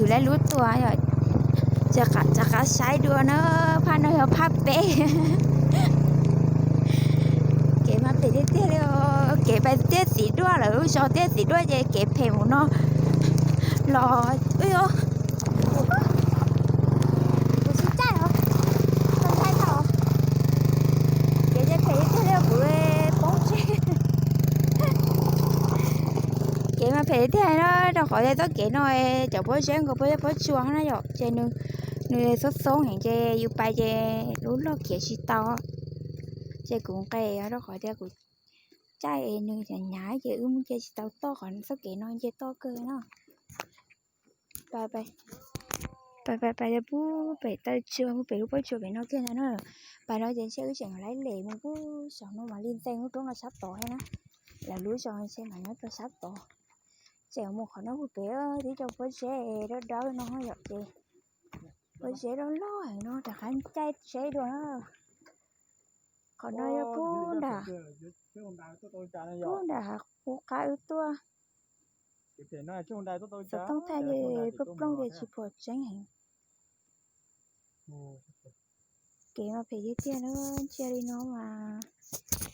Lawv lub tuaj yom, rov qab saib dua na, phab no yog phab peb. Kev mas phem tiag tiag li, kev pem tiaj txiv duaj lawm, lub zos tiaj txiv duaj ces kev phem mus no los. Tus sib caij os, tau caij tau. Kev ces phem tiag li, kuv poob tseg. Kev mas phem tiag na, rau qhov tias txoj kev no cov pob zeb nkaus pob zeb pob tsuas na yom, ces nws, nws xoob xoob heev ces yus pais ces lub log khiav tsis tau. Ces kuv nqes rau qhov tias kuv caij es nws hnyav hnyav ces wb mus nce tsis tau toj, qhov txoj kev no nce toj kawg na. Pais pais pais pais pais pub pem taw tsua, pub pem lub pob tsuas pem no kiag ntag na. Pais no ces ntshe wb tseem laib lem mus pub saum no mam li ntxees lub roob no sab tod thiab na. Lawv lub zos ntshe mas nyob rau sab tod. Tseem mus qhov no pub pem tib co pob zeb dawb dawb no yom ces pob zeb loj loj heev no rov qab caij tsheb dua na. Qhov no yog pub nram, pub nram hav qub qab wb tuaj. Xov tooj thaij ces plooj plooj ces tsis pom tseeb heev. Kev mas phem tiag tiag na, ntsia li no mas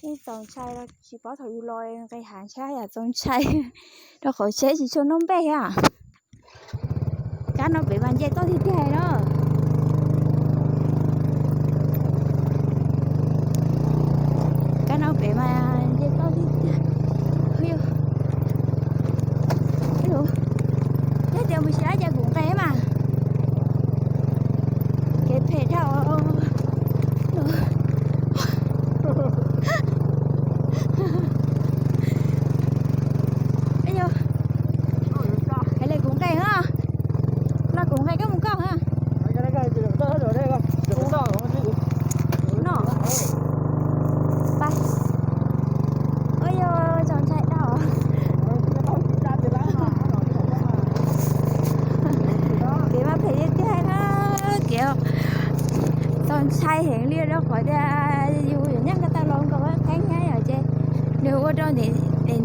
yeej txaus ntshai los tsis paub thaum yus los nqes hav ntshai yam txaus ntshai rau qhov tsheb tsis tshua noj npej thiab. Kab no pem mas nce toj tiag tiag no. Kab no pem mas nce toj tiag tiag. Yog tias mus tsis laib ces kuv nqes mas. Kev phem dhau. Hais li kuv nqes, los kuv nqes koj mus koj. No, pais. Ua yog txaus ntshai dhau. Kev mas phem tiag tiag na, kev txaus ntshai heev li rau qhov tias yus yuav nyob ko taw los nkaus qeeb thiab yom ces nws ua rau ntev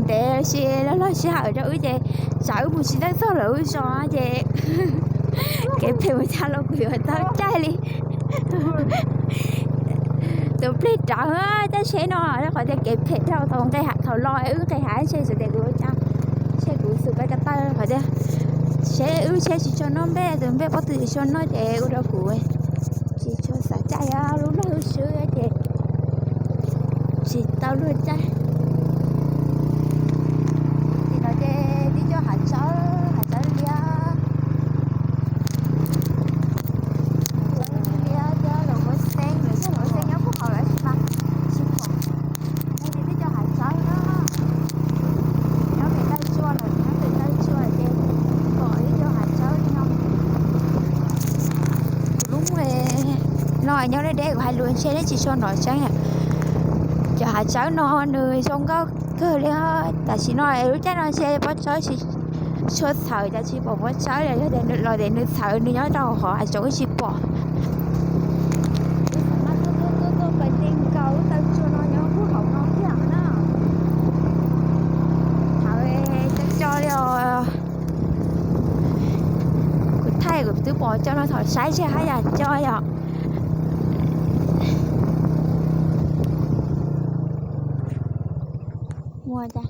ntev los sis loj loj sij hawm rau wb ces tsam wb mus tsis tau txog lawv lub zos ces kev phem mus tshaj los kuv yuav tau caij li tus plig rawv caij tsheb no rau qhov tias kev phem dhau. Thaum nqes hav, thaum los wb nqes hav ntshe xwb tias kuv ua cas, ntshe kuv xum pais ko taw qhov tias tsheb wb tsheb tsis tshua noj npej, tus npej pob tw tsis tshua noj ces ua rau kuv tsis tshua xav caij, lub log lub swb ces tsis tau luag caij. Tim no ces tib co hav tsawb, hav tsawb liab, liab thiab los muab xeeb, lawv cog los muab xeeb nyob puag hauv lawm tab sis mas tsis pom. No ces tib co hav tsawb na, nyob pem taw tsua lawm, nyob pem taw tsua ces pom tib co hav tsawb li no. Kuv lub muag no nyob deb deb kuv hais lus ntshe nej tsis tshua hnov tseeb. Cov hav tsawb no nws zoo nkauj kawg li. Tam sim no lub caij no ntshe pob tsawb tsis tshua txhawv, cas tsis pom pob tsawb li, yog tias los tias nws txhawv nws nyob rau hauv hav zoov tsis pom. Tuaj tuaj tuaj pais ti nkaus lub taw tsua no nyob puag hauv no kiag na. Thaum co co li os. Kuv thaij kuv twb pom co no thaum saib seb haj yam co yom. Muaj cas